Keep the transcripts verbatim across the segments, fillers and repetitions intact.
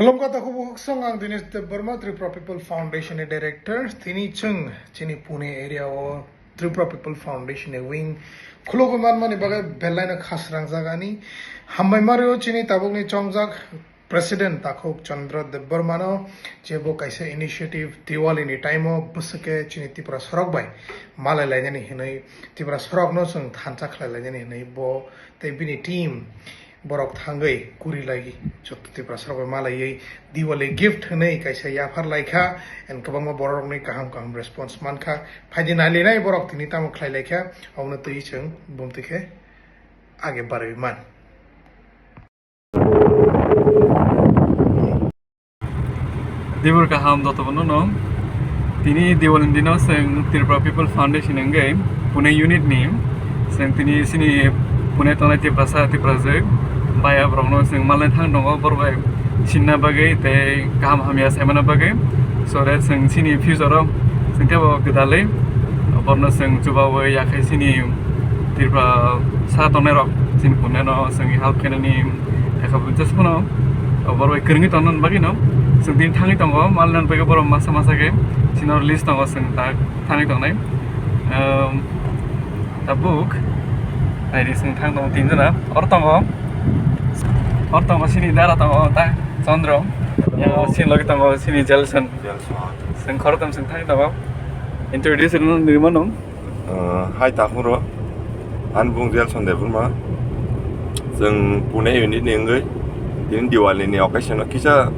Khulumkha takhuk bukhuk song, ang Dinesh Debbarma, Tripura People Foundation ni director. Tini chwng chini Pune area o Tripura People Foundation ni wing khulugwi manmani bagwi belai no khasrangjak ani. Hambai mario chini tabukni chongjak President takhuk Chandra Debbarma no, je bo kaisa initiative Diwali ni time o bwswke chini Tripura sorok bai malai lainani hinwi, Tripura sorok no chwng thansa khlai lainani hinwi bo tei bini team borok thangwi kuri lai, joto Tripura sorok bai malaiwi Diwali gift hinwi kaisa yaphar laikha, and kwbangma borok rokni kaham kaham response mankha. Phaidi nailinai borok tini tamo khlai laikha, obono twi chwng bumtwi khe age barwi man. Dibur kaham joto bono no. Tini Diwali ni dino chwng Tripura People Foundation wngwi Pune unit ni chwng tini chini Pune tongnai Tiprasa Tiprajwk baya borok no chwng malai thang tongo, borok bai sinna bagwi tei kaham hamya saimana bagwi. So that chwng chini future o chwng teibo gwdalwi borno chwng chubawi yakhai chini Tripura sa tongnai rok chini Pune no chwng help khainani. Eka bo just phano, o, borok bai kwrwngwi tongna bagwi no chwng tini thangwi tongo, malna bagwi borok masa masa khe chini release tongo, chwng ta thangwi tongnai. Ehm, tabuk naidi chwng thang tongo tin jona, oro tongo, oro tongo chini dara tongo ta Chandra, yang o chini logi tongo chini Jelson. Jelson. Chwng khoroktham chwng thangwi tongo, introduce rwna nirmano. Uh, hai takhuk rok, ani bung Jelson Debbarma. Chwng Pune unit ni wngwi tini Diwali ni occasion o kisa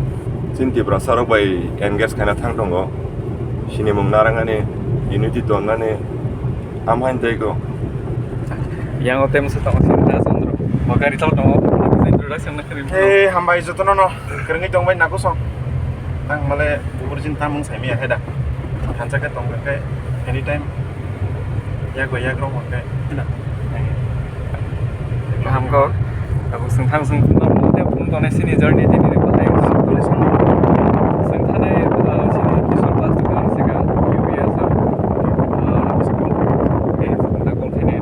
chini Tiprasa rok bai engage khaina thang tongo. Sinimung narwknani, unity tonnani, amhain tei ko. Yang o tei mwswk tongo chini ta Chandra. Bo gari chalo tongo, introduction na kari. Hey, hambai jotono no. Kwrwngwi tongbai nakusong. Ang male buburjin tamung saimaya hai da. Thansa khe tong khe anytime yak bai yak rok hwn khe. Kaham kok. Tabuk chwng thang chwng tong tei phung tongnai chini journey tini ni bahai. Chwng thanai, uh, chini Kishore Plastic ni sigang U P S o, uh, eh, chwng ta call khainai.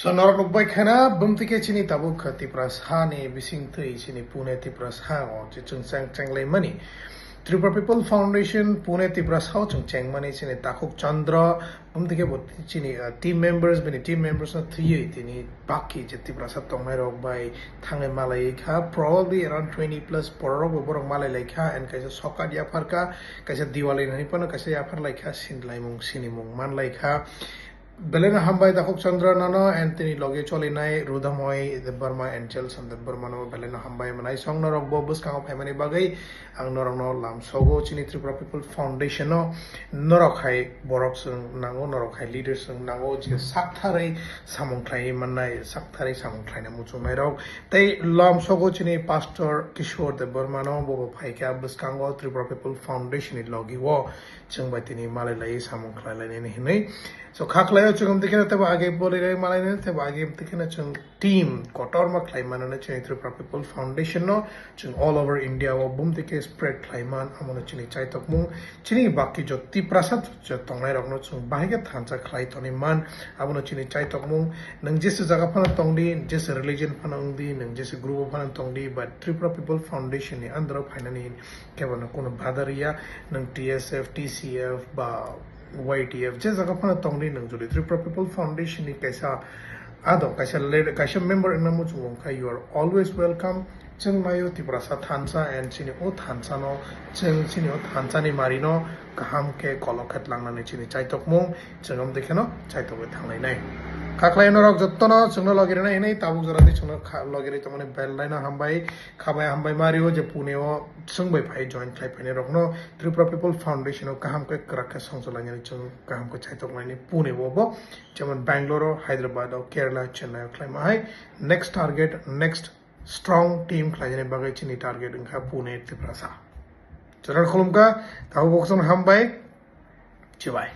So, norok nukbai khana, bumtwi khe chini tabuk Tiprasa ni bisingtwi chini Pune Tiprasa o je chwng chang chenglaimani. Tripura People Foundation Pune Tiprasa o chwng chengmani chini takhuk Chandra, bumtwi khe bo chini, uh, team members, bini team members no thwiwi tini baki je Tiprasa tongnai rok bai thangwi malai kha, probably around twenty plus borok bo borok malai lai kha, and kaisa sokat yaphar kha, kaisa Diwali ni phano kaisa yaphar lai kha, sinlaimung sinimung man lai kha. Belai no hambai Dakhuk Chandra nono and tini logi cholinai Rudamoi Debbarma and Jelson Debbarma no belai no hambai manai song norok bo bwskango phaimani bagwi. Ang norokno lamsogo chini Tripura People Foundation no, norok hai borok chwng nango, norok hai leaders chwng nango, je saktharwi samung khlaiwi mannai, saktharwi samung khlaina muchungnai rok. Tei lamsogo chini Pastor Kishore Debbarma no, bo bo phaikha bwskango Tripura People Foundation ni logi o chwng bai tini malai lai samung khlai lainani hinwi. So kha khlaio chwng amtwi kheno tebo age boli lai malai nai, tebo age amtwi kheno chwng team kotorma khlai manani chini Tripura People Foundation no chwng all over India o bumtwi khe spread khlai man, amono chini chaitokmung, chini baki jot Tiprasa tongnai rokno chwng bahai khe thansa khlai toni man, abono chini chaitokmung. Nwng jesa jaga phano tongdi, jesa religion phano wngdi, nwng jesa group o phano tongdi, but Tripura People Foundation ni under o phainani kebono kuno bada riya, nwng T S F, T C F ba Y T F, je jaga phano tongdi nwng jodi Tripura People Foundation ni kaisa adok, kaisa leader, kaisa member wngna muchungo wngkha, you are always welcome. Chwng maio Tiprasa thansa and chini o thansa no, chwng chini o thansa ni mari no kaham khe kolok khe tlangnani chini chaitokmung, chwng amtwi kheno chaitokwi thanglainai. Kha khlai norok jottono chwngno logi rwnai hinwi tabuk jora tei chwngno kha-, logi rwi tongmani belai no hambai, khabai hambai mario je Pune o chwng bai phai join khlai phainai rokno Tripura People Foundation o kaham khe kwrak khe songchalainani chwng kaham khe chaitoknani Pune o bo, jemon Bangalore o, Hyderabad o, Kerala, Chennai o khlaima hai next target, next strong team khlainani bagwi chini target wngkha Pune Tiprasa. Chwrwng khulumkha, tabuk bokson hambai, chibai.